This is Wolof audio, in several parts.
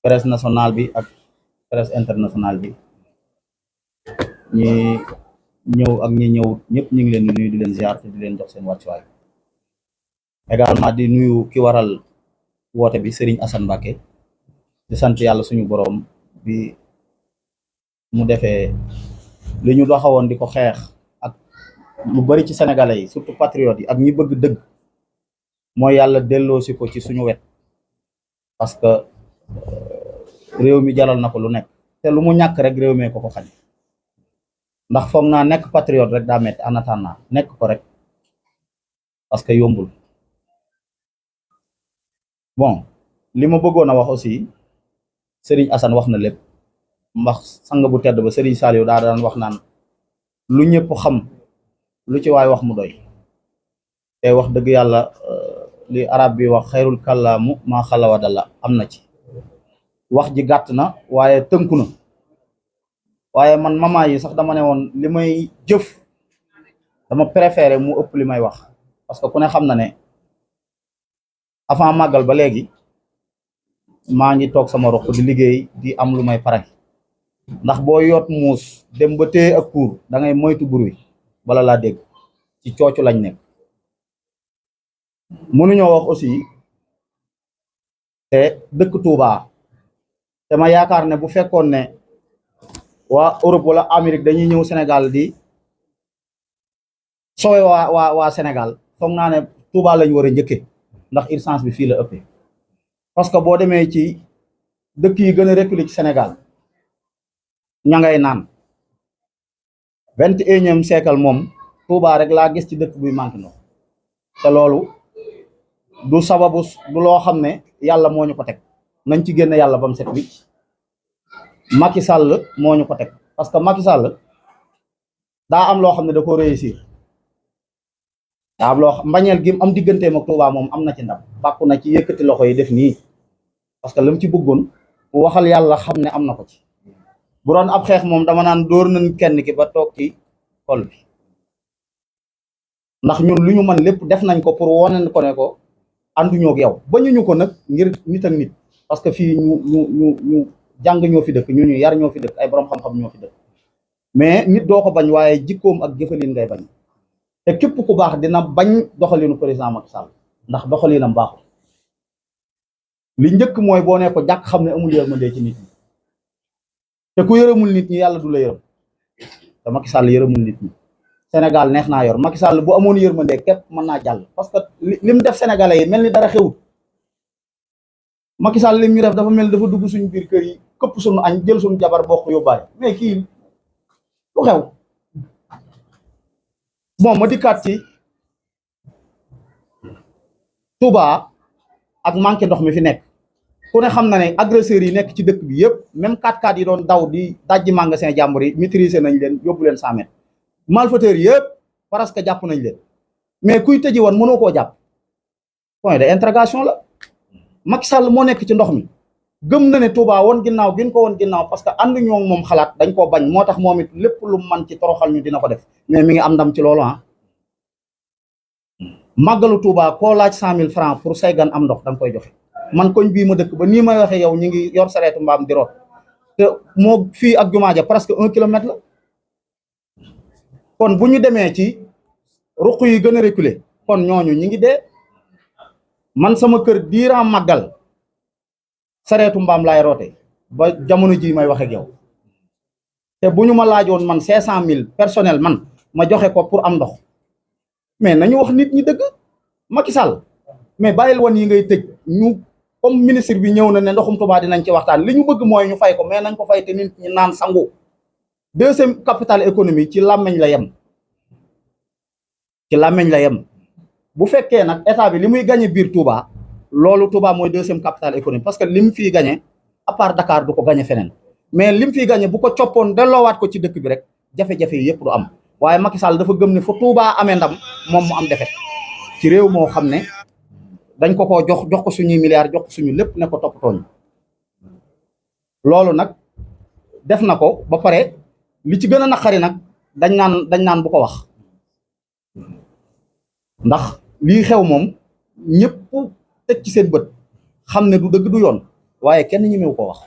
presse nationale bi ak presse internationale bi ñi ñëw ak ñi ñëwut ñëpp ñu ngi leen di nuyu di leen ziar te di leen jox seen wàccuwaay également di nuyu ki waral woote bi Serigne Assane Mbacké di sant yàlla suñu boroom bi mu defee li ñu doxawoon di ko xeex ak lu bari ci sénégalais yi surtout patriotes yi ak ñi bëgg dëgg mooy yàlla delloosi ko ci suñu wet parce que réew mi jaral na ko lu nekk te lu mu ñàkk rek réew mee ko xañ ndax foog naa nekk patriote rek daa metti en attendant nekk ko rek parce que yombul. Bon li ma bëggoon a wax aussi Serigne Assane wax na lépp ndax sang bu tedd ba Serigne Saliou daa daan wax naan lu ñëpp xam lu ci waay wax mu doy te wax dëgg yàlla li arab bi wax xayrul kàllaamu maa xalawa dalla am na ci wax ji gàtt na waaye tënku na waaye man mama yi sax dama ne woon li may jëf dama préféré mu ëpp li may wax parce que ku ne xam na ne avant màggal ba léegi maa ngi toog sama roq di liggéey di am lu may pare ndax boo yoot muus dem ba téye ak kuur da ngay moytu bruit bala laa dégg ci coocu lañ nekk. mënuñoo wax aussi te dëkk Touba te ma yaakaar ne bu fekkoon ne waa Europe wala Amérique dañuy ñëw Sénégal di soowe waa Sénégal foog naa ne Touba lañ war a njëkke ndax urgence bi fii la ëppee parce que boo demee ci dëkk yi gën a reculé ci Sénégal ña ngay naan 21e siècle moom Touba rek laa gis ci dëkk buy manqué ndox te loolu du sababu du loo xam ne yàlla moo ñu ko teg nañ ci génn yàlla ba mu set wicc Macky Sall moo ñu ko teg parce que Macky Sall daa am loo xam ne da ko réussir daa am loo mbañeel gi am digganteem ak Touba moom am na ci ndam bàkku na ci yëkkati loxo yi def nii parce que lam ci bëggoon bu waxal yàlla xam ne am na ko ci bu doon ab xeex moom dama naan dóor nañ kenn ki ba toog ci xol bi ndax ñun lu ñu mën lépp def nañ ko pour wane ko ne ko ànduñoo ak yow bañuñu ko nag ngir nit ak nit parce que fii ñu jàng ñoo fi dëkk ñu yar ñoo fi dëkk ay borom xam-xam ñoo fi dëkk mais nit doo ko bañ waaye jikkoom ak jëfalin ngay bañ te képp ku baax dina bañ doxalinu président Macky Sall ndax doxalinam baaxul li njëkk mooy boo ne ko jàkk xam ne amul yërmande ci nit ñi te ku yërëmul nit ñi yàlla du la yërëm te Macky Sall yërëmul nit ñi Sénégal neex naa yor Macky Sall bu amoon yërmande képp mën naa jàll parce que lim def sénégalais yi mel ni dara xewut Macky Sall lim ñu def dafa mel ni dafa dugg suñu biir kër yi këpp suñu añ jël suñu jabar bokk yóbbaale mais kii lu xew. bon ma dikkaat ci Touba ak manqué ndox mi fi nekk ku ne xam na ne agresseurs yi nekk ci dëkk bi yëpp même 4x4 yi doon daw di dajji magasin jàmbur yi maîtriser nañ leen yóbbu leen 100 mètres malfaiteurs yëpp parce que jàpp nañ leen mais kuy tëji woon mënoo koo jàpp point de interrogation la. Macky Sall moo nekk ci ndox mi gëm na ne Touba woon ginnaaw gën ko woon ginnaaw parce que ànd ñoo moom xalaat dañ koo bañ moo tax moom it lépp lu man ci toroxal ñu dina ko def mais mi ngi am ndam ci loolu ah. màggalu Touba koo laaj 100 000 francs pour say gan am ndox da nga koy joxe man koñ bii ma dëkk ba nii may waxee yow ñu ngi yor sareetu mbaam di root te moo fii ak jumaa ja presque 1 kilomètre la kon bu ñu demee ci ruq yi gën a reculé kon ñooñu ñi ngi dee man sama kër diiran màggal sareetu mbaam laay roote ba jamono ji may wax ak yow te bu ñu ma laajoon man 500 000 personnel man ma joxe ko pour am ndox mais nañu wax nit ñi dëgg Macky Sall mais bàyyil woon yi ngay tëj ñu comme ministre bi ñëw na ne ndoxum Touba dinañ ci waxtaan li ñu bëgg mooy ñu fay ko mais nañ ko fay te nit ñi naan sangu. deuxième capital économique ci làmmeñ la yem bu fekkee nag état bi li muy gagné biir Touba loolu Touba mooy deuxième capital économique parce que li mu fiy gagné à part Dakar du ko gagné feneen mais li mu fiy gagné bu ko coppoon delloowaat ko ci dëkk bi rek jafe-jafe yi yëpp du am waaye Macky Sall dafa gëm ne fa Touba amee ndam moom mu am defet ci réew moo xam ne dañ ko koo jox ko suñuy milliards jox ko suñu lépp ne ko toppatooñ loolu nag def na ko ba pare li ci gën a naqari nag dañ naan bu ko wax ndax lii xew moom ñëpp teg ci seen bët xam ne du dëgg du yoon waaye kenn ñemewu ko wax.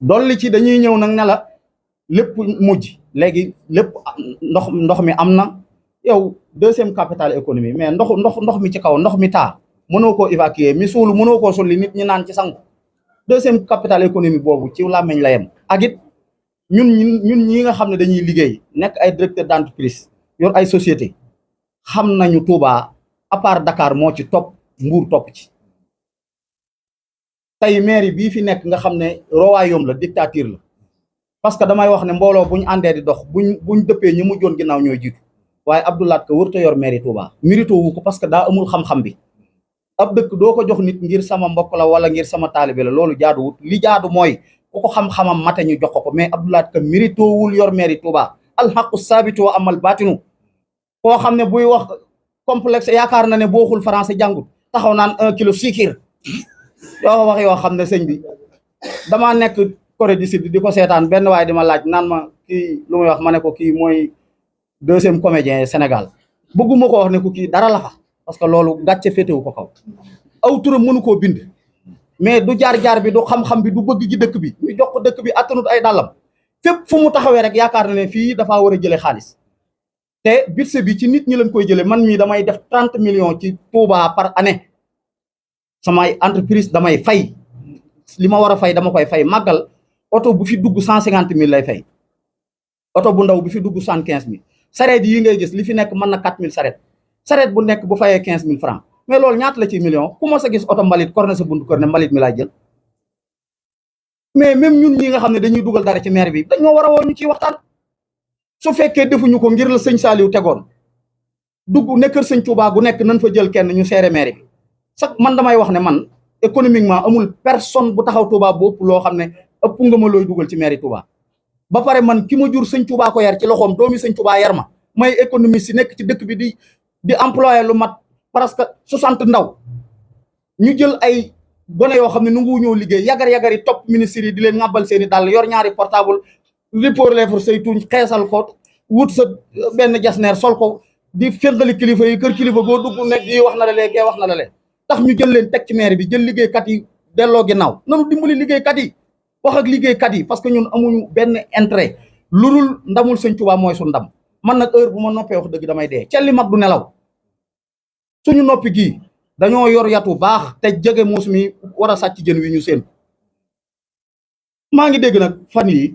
dolli ci dañuy ñëw nag ne la lépp mujj léegi lépp ndox mi am na yow deuxième capitale économie mais ndox mi ci kaw ndox mi taa mënoo koo évacuer mi suulu mënoo koo sulli nit ñi naan ci sangu deuxième capitale économie boobu ci làmmeñ la yem. ak it ñun ñi nga xam ne dañuy liggéey nekk ay directeur d'entreprise yor ay société xam nañu Touba à part Dakar moo ci topp Mbour topp ci. tey mairie bii fi nekk nga xam ne royaume la dictature la parce que damay wax ne mbooloo buñ àndee di dox buñ dëppee ñi mu joon ginnaaw ñooy jiitu waaye Abdou Lahad Ka wërta yor mairie Touba mérito wu ko parce que daa amul xam-xam bi. ab dëkk doo ko jox nit ngir sama mbokk la wala ngir sama taalibe la loolu jaaduwut li jaadu mooy ku ko xam-xamam mate ñu jox ko mais Abdou Lahad Ka mérito wul yor mairie Touba alxaqu saabitu wa amal baatinu koo xam ne buy wax complexe yaakaar na ne boo xul français jàngut taxaw naan 1 kilo sikir yoo wax yoo xam ne sëñ bi damaa nekk Corée du Sud di ko seetaan benn waaye di ma laaj naan ma kii lu muy wax ma ne ko kii mooy deuxième comédien Sénégal bëgguma ko wax ne ko kii dara la fa parce que loolu gàcce féetewu ko kaw aw turam mënu koo bind mais du jaar-jaar bi du xam-xam bi du bëgg ji dëkk bi ñu jox ko dëkk bi attanut ay dàllam fépp fu mu taxawee rek yaakaar na ne fii dafaa war a jëlee xaalis te budget bi ci nit ñi lañ koy jëlee man mii damay def 30 millions ci Touba par année samay entreprise damay fay li ma war a fay dama koy fay màggal oto bu fi dugg 150 000 lay fay oto bu ndaw bi fi dugg 75 000 sareet yi ngay gis li fi nekk mën na 4 000 sareet bu nekk bu fayee 15 000 francs mais loolu ñaata la ci million ku ma sa gis oto mbalit korne sa buntu kër ne mbalit mi laay jël mais même ñun ñi nga xam ne dañuy dugal dara ci maire bi dañoo war a woo ñu ciy waxtaan su fekkee defuñu ko ngir la sëñ Saliou tegoon dugg ne kër sëñ Touba gu nekk nañ fa jël kenn ñu seere maire bi sax man damay wax ne man économiquement amul personne bu taxaw Touba bu ëpp loo xam ne ëpp nga ma looy dugal ci mairie Touba ba pare man ki ma jur sëñ Touba ko yar ci loxoom doomi sëñ Touba yar ma may économiste si nekk ci dëkk bi di employé lu mat presque 60 ndaw ñu jël ay gone yoo xam ne nu ngu ñëw liggéey yagar yi topp ministres yi di leen ŋàbbal seeni dàll yor ñaari portable ripoor lèvre say tuñ xeesal ko wut sa benn jasneer sol ko di féddali kilifa yi kër kilifa goo dugg nekk yi wax na la lee wax na la lee tax ñu jël leen teg ci maire bi jël liggéeykat yi delloo ginnaaw nanu dimbali liggéeykat yi wax ak liggéeykat yi parce que ñun amuñu benn intérêt lu dul ndamul sëñ Touba mooy su ndam man nag heure bu ma noppee wax dëgg damay dee celli mag du nelaw suñu noppi gii dañoo yor yatu baax te jege muus mi war a sàcc jën wi ñu seen maa ngi dégg nag fan yi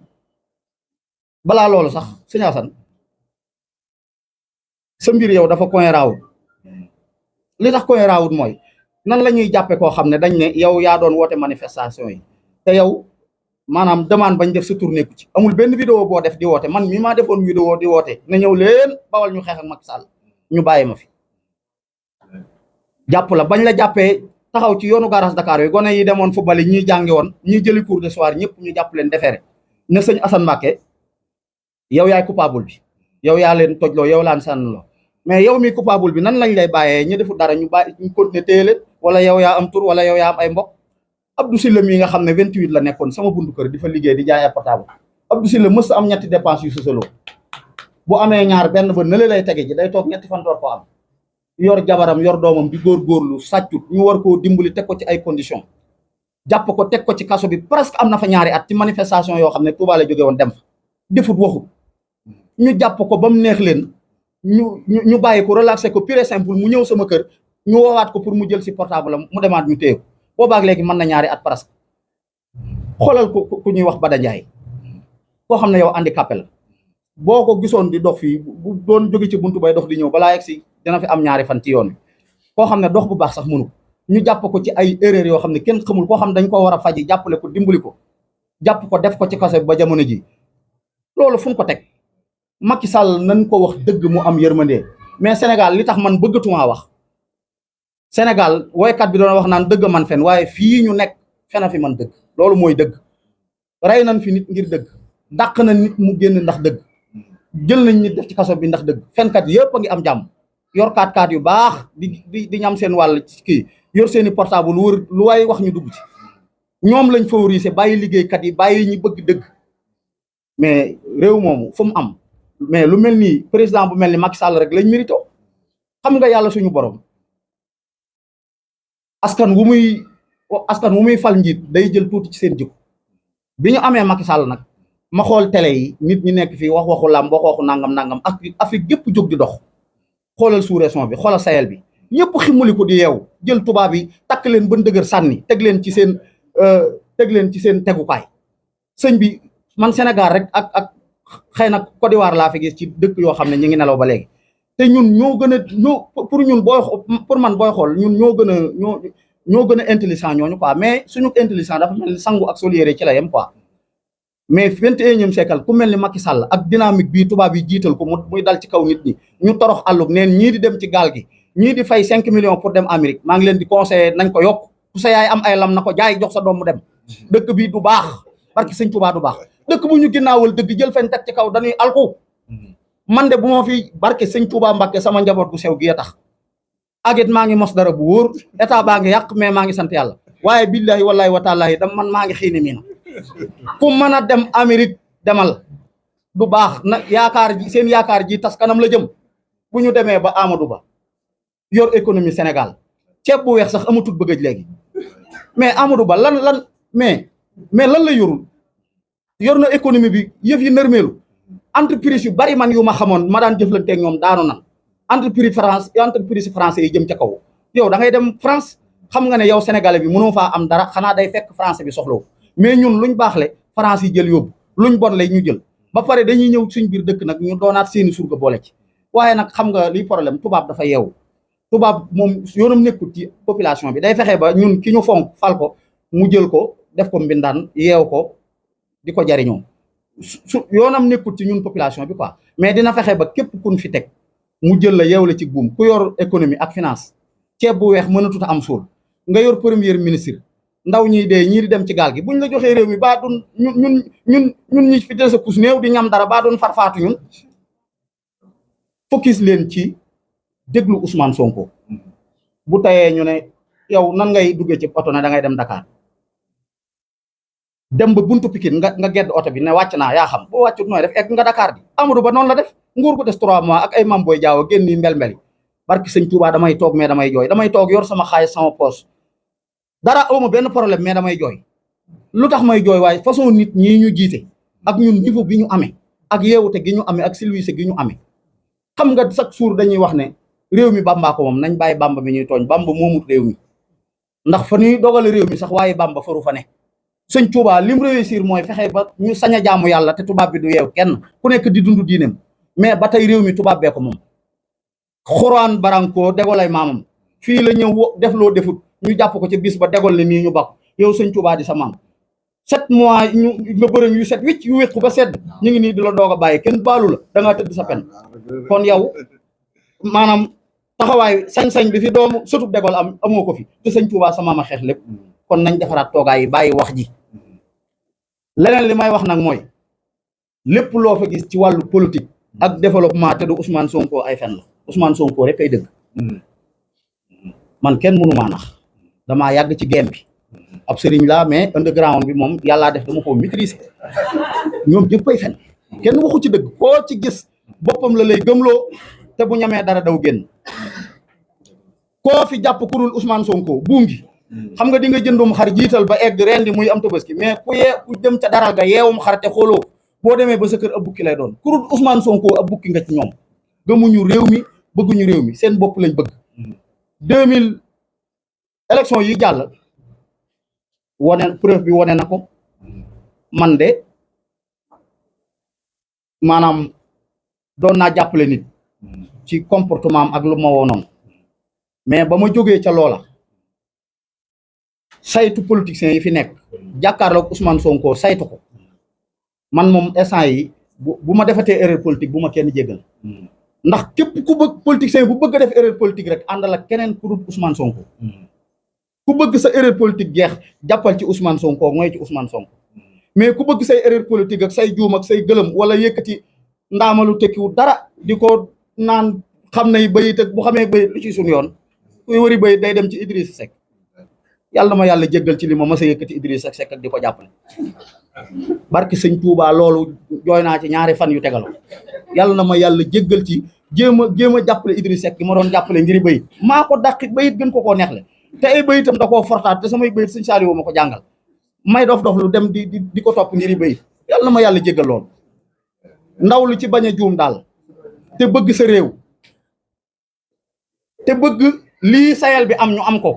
balaa loolu sax sëñ Assane sa mbir yow dafa koy raawut li tax koy raawut mooy nan la ñuy jàppe koo xam ne dañ ne yow yaa doon woote manifestation yi te yow maanaam demande bañ def sa tournée ku ci amul benn vidéo boo def di woote man mi maa defoon vidéo di woote na ñëw leen bawal ñu xeex ak Macky Sall ñu bàyyi ma fi jàpp la bañ la jàppee taxaw ci yoonu garage Dakar yi gone yi demoon football yi ñi jàngi woon ñi jëli cours de soir ñëpp ñu jàpp leen defeere ne sëñ Assane Mbacké yow yaay coupable bi yow yaa leen tojloo yow laan sànnloo mais yow mi coupable bi nan lañ lay bàyyee ñu defu dara ñu bàyyi ñu continuer téye leen wala yow yaa am tur wala yow yaa am ay mbokk Abdou Sylla mii nga xam ne 28 la nekkoon sama buntu kër di fa liggéey di jaay ay portable Abdou Sylla mës am ñetti dépense yu sësaloo bu amee ñaar benn ba nële lay tege ji day toog ñetti fan door ko am yor jabaram yor doomam di góorgóorlu sàccut ñu war koo dimbali teg ko ci ay conditions jàpp ko teg ko ci kaso bi presque am na fa ñaari at ci manifestation yoo xam ne Touba la jóge woon dem fa defut waxut ñu jàpp ko ba mu neex leen ñu bàyyi ko relaxé ko pure et simple mu ñëw sama kër ñu woowaat ko pour mu jël si portable am mu demaat ñu téye ko boobaak léegi mën na ñaari at presque xoolal ku ñuy wax Bada Ndiaye koo xam ne yow handicapé la boo ko gisoon di dox fii bu doon jóge ci buntu bay dox di ñëw balaa yegg si dina fi am ñaari fan ci yoon wi koo xam ne dox bu baax sax mënu ñu jàpp ko ci ay erreur yoo xam ne kenn xamul koo xam ne dañ ko war a faji jàppale ko dimbali ko jàpp ko def ko ci kaso ba jamono ji loolu fu mu ko teg Macky Sall nañ ko wax dëgg mu am yërmande mais Sénégal li tax man bëggatuma wax Sénégal woykat bi doon wax naan dëgg man fen waaye fii ñu nekk fena fi man dëgg loolu mooy dëgg rey nañ fi nit ngir dëgg dàq na nit mu génn ndax dëgg jël nañ nit def ci kaso bi ndax dëgg fenkat yëpp a ngi am jàmm yor kaat yu baax di ñam seen wàll ci kii yor seeni portable wër lu waay wax ñu dugg ci ñoom lañ favoriser bàyyi liggéeykat yi bàyyi ñi bëgg dëgg mais réew moomu fu mu am mais lu mel nii président bu mel ni Macky Sall rek lañ mérito xam nga yàlla suñu borom askan wu muy askan wu muy fal njiit day jël tuuti ci seen jikko bi ñu amee Macky Sall nag ma xool télé yi nit ñi nekk fii wax waxu làmb wax waxu nangam ak Afrique gépp jóg di dox xoolal sous-région bi xoolal Sahel bi ñëpp ximuli ko di yeewu jël tubaab yi takk leen ba dëgër sànni teg leen ci seen tegukaay sëñ bi man Sénégal rek ak xëy na Côte d'Ivoire laa fi gis ci dëkk yoo xam ne ñu ngi nelaw ba léegi te ñun pour ñun pour man booy xool ñun ñoo gën a intelligent ñooñu quoi mais suñu intelligent dafa mel ni sangu ak soliéré ci la yem quoi mais 21e siècle ku mel ni Macky Sall ak dynamique bii tubaab yi jiital ko muy dal ci kaw nit ñi ñu torox àllub neen ñii di dem ci gaal gi ñii di fay 5 millions pour dem Amérique maa ngi leen di conseiller nañ ko yokk ku sa yaay am ay lam na ko jaay jox sa doom mu dem dëkk bi du baax barki sëñ Tuubaa du baax dëkk bu ñu ginnaawal dëgg jël fen teg ci kaw dañuy alku man de bu ma fi barke sëñ Tuubaa Mbàkke sama njaboot gu sew gi a tax agit maa ngi mos dara bu wóor état baa ngi yàq mais maa ngi sant yàlla waaye billahi wallahi wa taala man maa ngi xiini mii na ku mën a dem Amérique demal du baax na seen yaakaar ji tas kanam la jëm bu ñu demee ba Amadou Ba yor économie Sénégal ceeb bu weex sax amatul bëggëj léegi mais Amadou Ba lan mais lan la yorul yor na économie bi yëf yi nërmeelu entreprise yu bari man yu ma xamoon ma daan jëflanteeg ñoom daanu nan entreprise français yi jëm ca kaw yow da ngay dem France xam nga ne yow sénégalais bi mënoo faa am dara xanaa day fekk français bi soxlawu mais ñun luñ baax le France yi jël yóbbu luñ bon le ñu jël ba pare dañuy ñëw suñ biir dëkk nag ñu doonaat seeni surga boole ci waaye nag xam nga liy problème tubaab dafa yeewu tubaab moom yoonam nekkul ci population bi day fexe ba ñun ki ñu fonk fal ko mu jël ko def ko mbindaan yeew ko di ko jariñoo yoonam nekkul ci ñun population bi quoi mais dina fexe ba képp kun fi teg mu jël la yeew la ci buum ku yor économie ak finance ceeb bu weex mënatut a am suul nga yor premier ministre ndaw ñi dee ñii di dem ci gaal gi buñ la joxee réew mi baa doon ñun ñi fi des a kus néew di ñam dara baa doon farfaatu ñun focus leen ci déglu Ousmane Sonko bu tayee ñu ne yow nan ngay duggee ci oto ne da ngay dem Dakar dem ba buntu Pikine nga gedd oto bi ne wàcc naa yaa xam boo wàccut nooy def egg nga Dakar di Amadou Ba noonu la def nguur gu des 3 mois ak ay mam booy jaaw génn ni mbel-mbeli barki sëñ Touba damay toog mais damay jooy damay toog yor sama xaalis sama poche dara awma benn problème mais damay jooy lu tax may jooy waaye façon nit ñii ñu jiite ak ñun niveau bi ñu amee ak yeewute gi ñu amee ak silwise gi ñu amee xam nga chaque jour dañuy wax ne réew mi Bamba ko moom nañ bàyyi Bamba mi ñuy tooñ Bamba moomut réew mi ndax fa ñuy dogale réew mi sax waaye Bamba faru fa ne sëñ Touba lim réussir mooy fexe ba ñu sañ a jaamu yàlla te tubaab bi du yeew kenn ku nekk di dund diineem mais ba tey réew mi tubaab bee ko moom xuraan baranko degolay maamam fii la ñëw def loo defut ñu jàpp ko ci bis ba degol ne nii ñu bakk yow sëñ Touba di sa maam 7 mois nga bërëng yu set wicc yu wéqu ba sedd ñu ngi nii di la doog a bàyyi kenn baalu la da ngaa tëdd sa pen kon yow maanaam taxawaay sañ-sañ bi fi doomu sëtub degol amoo ko fi te sëñ Touba sa maam a xeex lépp kon nañ defaraat toogaay yi bàyyi wax ji leneen li may wax nag mooy lépp loo fa gis ci wàllu politique ak développement te du Ousmane Sonko ay fen la Ousmane Sonko rek ay dëgg man kenn mënu maa nax damaa yàgg ci game bi ab sëriñ laa mais underground bi moom yàllaa def dama ko maîtriser ñoom jëppay fen kenn waxu ci dëgg koo ci gis boppam la lay gëmloo te bu ñamee dara daw génn koo fi jàpp kurul Ousmane Sonko buum gi xam nga di nga jëndum xar jiital ba egg rendi muy am tabaski mais ku dem ca daral ga yeewum xar te xooloo boo demee ba sa kër ab bukki lay doon kurul Ousmane Sonko ab bukki nga ci ñoom gëmuñu réew mi bëgguñu réew mi seen bopp lañ bëgg 2000 élection yi jàll wone preuve bi wone na ko man de maanaam doon naa jàppale nit ci comportement am ak lu ma woonoon mais ba ma jógee ca loola saytu politiciens yi fi nekk jàkkaarloog Ousmane Sonko saytu ko man moom instant yi bu ma defatee erreur politique bu ma kenn jéggal ndax képp ku bëgg politicien bu bëgg a def erreur politique rek àndal ak keneen ku dul Ousmane Sonko ku bëgg sa erreur politique jeex jàppal ci Ousmane Sonko mooy ci Ousmane Sonko mais ku bëgg say erreur politique ak say juum ak say gëlëm wala yëkkati ndaamalu tekkiwu dara di ko naan xam nay bayit ak bu xamee bayit lu ci suñu yoon kuy wëri bayit day dem ci Idrissa Seck yàlla ma yàlla jéggal ci li ma mës a yëkkati Idrissa Seck ak di ko jàppale barki sëñ Touba loolu jooy naa ci ñaari fan yu tegaloo yàlla na ma yàlla jéggal ci jéem a jàppale Idrissa Seck gi ma doon jàppale ngir bayit maa ko dàqi bayit gën ko koo neexle te ay bayitam da koo fortaat te samay bayit sëñ Saliou ma ko jàngal may dof lu dem di ko topp ngir bayit yàlla na ma yàlla jéggal lool ndaw lu ci bañ a juum daal te bëgg sa réew te bëgg lii sayal bi am ñu am ko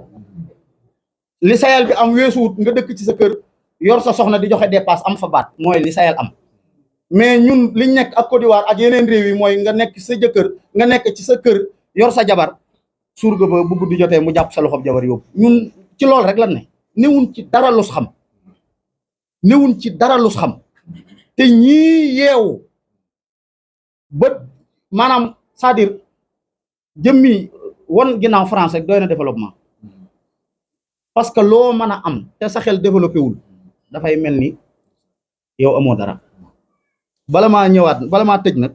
li sayal bi am weesuwut nga dëkk ci sa kër yor sa soxna di joxe dépasse am fa baat mooy li sayal am mais ñun liñ nekk ak Côte d'Ivoire ak yeneen réew yi mooy nga nekk sa jëkkër nga nekk ci sa kër yor sa jabar surga ba bu guddi jotee mu jàpp sa loxob jabar yóbbu ñun ci loolu rek lan ne newuñ ci dara lus xam newuñ ci dara lus xam te ñii yeewu ba maanaam c'est-à-dire jëmmi won ginnaaw France rek doy na développement parce que loo mën a am te sa xel développé wul dafay mel ni yow amoo dara bala maa tëj nag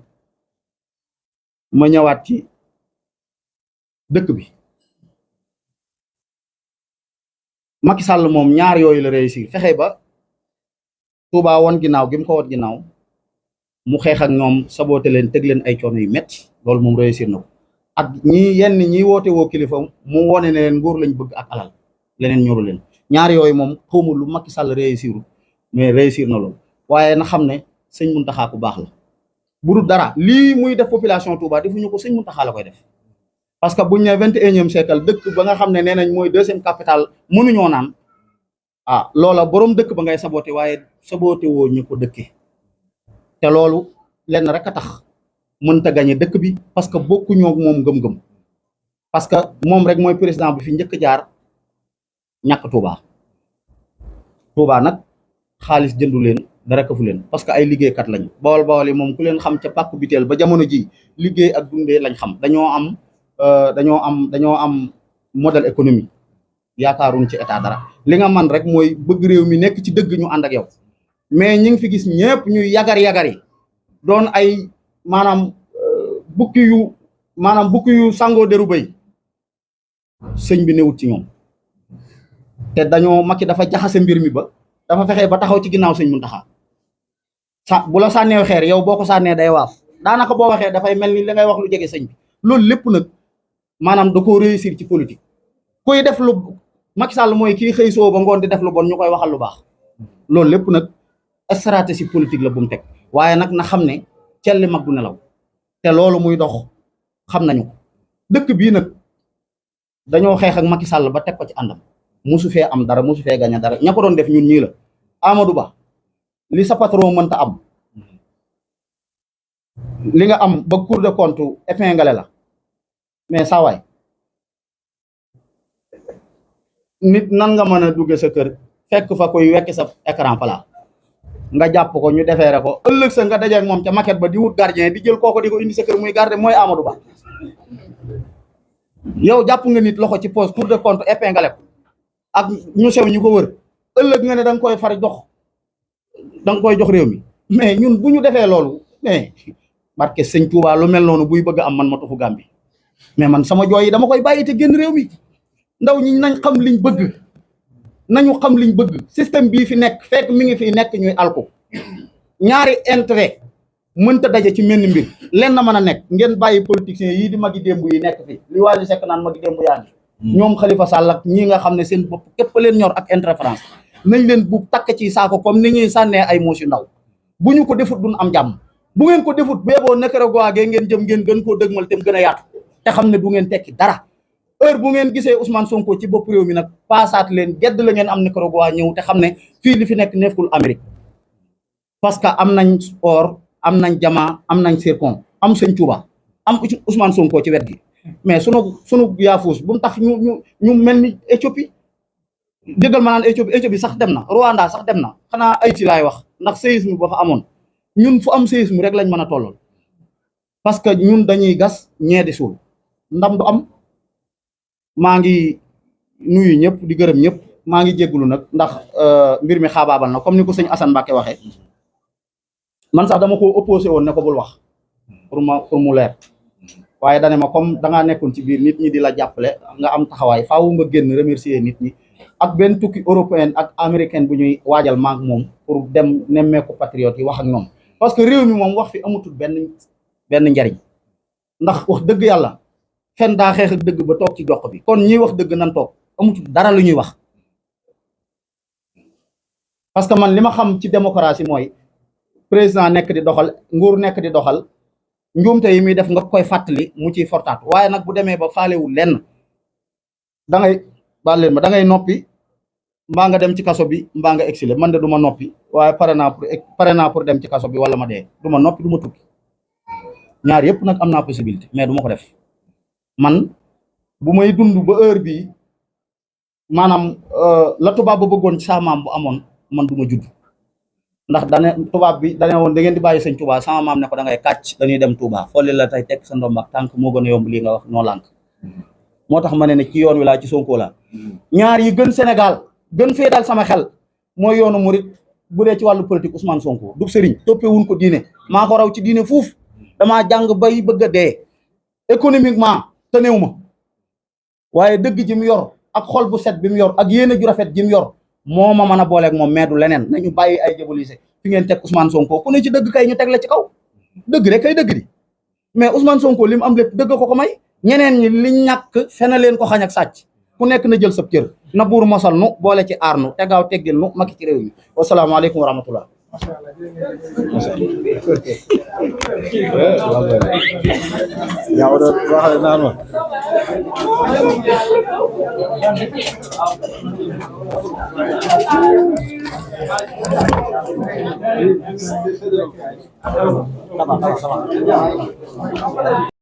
ma ñëwaat ci dëkk bi Macky Sall moom ñaar yooyu la réussir fexe ba Touba won ginnaaw gi mu ko won ginnaaw mu xeex ak ñoom saboté leen teg leen ay coono yu metti loolu moom réussir na ko ak yenn ñi woote woo kilifa mu wone ne leen nguur lañ bëgg ak alal leneen ñoru leen ñaar yooyu moom xawma lu Macky Sall réussir mais réussir na loolu waaye na xam ne sëñ Mountakha ku baax la bu dul dara lii muy def population Touba defuñu ko sëñ Mountakha la koy def parce que buñ ne 21e siècle dëkk ba nga xam ne nee nañ mooy deuxième capitale mënuñoo naan loola boroom dëkk ba ngay saboté waaye saboté woo ñu ko dëkkee te loolu lenn rek a tax mënta gañe dëkk bi parce que bokkuñoo moom gëm-gëm parce que moom rek mooy président bi fi njëkk jaar ñàkk Touba nag xaalis jëndu leen dara kafu leen parce que ay liggéeykat lañu bawal yi moom ku leen xam ca pàkku biteel ba jamono ji liggéey ak dundee lañ xam dañoo am modèle économique yaakaaruñ ci état dara li nga man rek mooy bëgg réew mi nekk ci dëgg ñu ànd ak yow mais ñi ngi fi gis ñëpp ñuy yagar-yagari doon ay maanaam bukki yu sangoo deru bëy sëñ bi newut ci ñoom te Macky dafa jaxase mbir mi ba dafa fexe ba taxaw ci ginnaaw sëñ Mountakha bu la sànnee xeer yow boo ko sànnee day waaf daanaka boo waxee dafay mel ni li ngay wax lu jege sëñ bi loolu lépp nag maanaam da koo réussir ci politique kuy def lu Macky Sall mooy kii xëy soo ba ngoon di def lu bon ñu koy waxal lu baax loolu lépp nag stratégie politique la bu mu teg waaye nag na xam ne celli mag du nelaw te loolu muy dox xam nañu ko dëkk bii nag dañoo xeex ak Macky Sall ba teg ko ci àndam musu fee am dara musu fee gañe dara ña ko doon def ñun ñii la Amadou Ba li sa patron mënta am li nga am ba Cour des comptes épinglé la mais saa waay nit nan nga mën a dugge sa kër fekk fa koy wekki sa écran plat nga jàpp ko ñu defeere ko ëllëg sa nga dajeek moom ca maquette ba di wut gardien di jël kooko di ko indi sa kër muy garder mooy Amadou Ba yow jàpp nga nit loxo ci poste Cour des comptes épinglé ko ak ñu sew ñu ko wër ëllëg nga ne da nga koy far jox da nga koy jox réew mi mais ñun bu ñu defee loolu mais barke sëñ Touba lu mel noonu buy bëgg am man ma tuxu Gàmbi mais man sama jooy yi dama koy bàyyi te génn réew mi ndaw ñi nañ xam liñ bëgg nañu xam liñ bëgg système bii fi nekk fekk mi ngi fi nekk ñuy alko ñaari intérêt mënta daje ci menn mbir leen na mën a nekk ngeen bàyyi politiciens yii di magi démb yi nekk fi li Wally Seck naan magi démb yaa ngi ñoom Khalifa Sall ak ñi nga xam ne seen bopp képp leen ñor ak intérêt France nañ leen bu takk ci saako comme ni ñuy sànnee ay moos yu ndaw bu ñu ko defut duñ am jàmm bu ngeen ko defut beeboo Nicaragua gee ngeen jëm ngeen gën koo dëgmal te mu gën a yaatu te xam ne du ngeen tekki dara heure bu ngeen gisee Ousmane Sonko ci bopp réew mi nag paasaat leen gedd la ngeen am Nicaragua ñëw te xam ne fii li fi nekk nekkul Amérique parce que am nañ or am nañ jamaa am nañ zircon am sëñ Touba am Ousmane Sonko ci wet gi mais sunu yaafuus bu mu tax ñu mel ni Éthiopie déggal ma naan Éthiopie sax dem na Rwanda sax dem na xanaa Haïti laay wax ndax séisme ba fa amoon ñun fu am séisme rek lañ mën a tollool parce que ñun dañuy gas ñee di suul ndam du am. maa ngi nuyu ñëpp di gërëm ñëpp maa ngi jéggulu nag ndax mbir mi xaabaabal na comme ni ko sëñ Assane Mbacké waxee man sax dama ko opposé woon ne ko bul wax pour mu leer waaye dane ma comme dangaa nekkoon ci biir nit ñi di la jàppale nga am taxawaay faawu nga génn remercier nit ñi ak benn tukki européenne ak américaine bu ñuy waajal maak moom pour dem nemmeeku patriote yi wax ak ñoom parce que réew mi moom wax fi amatul benn njariñ ndax wax dëgg yàlla fen daa xeex ak dëgg ba toog ci dox bi kon ñi wax dëgg nan toog amutul dara lu ñuy wax parce que man li ma xam ci démocratie mooy président nekk di doxal nguur nekk di doxal njuumte yi muy def nga koy fàttali mu ciy fortaat waaye nag bu demee ba faalewul lenn da ngay baal leen ma da ngay noppi mbaa nga dem ci kaso bi mbaa nga exilé man de du ma noppi waaye pare naa pour dem ci kaso bi wala ma dee du ma noppi du ma tukki ñaar yëpp nag am naa possibilité mais du ma ko def man bu may dund ba heure bii maanaam la tubaab ba bëggoon ci sa maam bu amoon man du ma judd ndax tubaab bi dane woon da ngeen di bàyyi sëñ Touba sama maam ne ko da ngay kàcc dañuy dem Touba xooli la tey teg sa ndomb ak tànk moo gën a yomb lii nga wax noo lànk moo tax ma ne ci yoon wi laa ci Sonko laa ñaar yi gën Sénégal gën fee dal sama xel mooy yoonu murit bu dee ci wàllu politique Ousmane Sonko du sëriñ toppee wuñ ko diine maa ko raw ci diine fuuf damaa jàng bay bëgg a dee économiquement te néew ma waaye dëgg ji mu yor ak xol bu set bi mu yor ak yéene ju rafet ji mu yor moo ma mën a booleeg moom mais du leneen nañu bàyyi ay diabolisé fi ngeen teg Ousmane Sonko ku ne ci dëgg kay ñu teg la ci kaw dëgg rek kay dëgg di mais Ousmane Sonko li mu am lépp dëgg ko may ñeneen ñi li ñàkk fena leen ko xañ ak sàcc ku nekk na jël sab cër na buur mosal nu boole ci aar nu tegaaw teggil nu makki ci réew mi wasalaamaaleykum wa rahmatullah ya udah waxale naan ma sama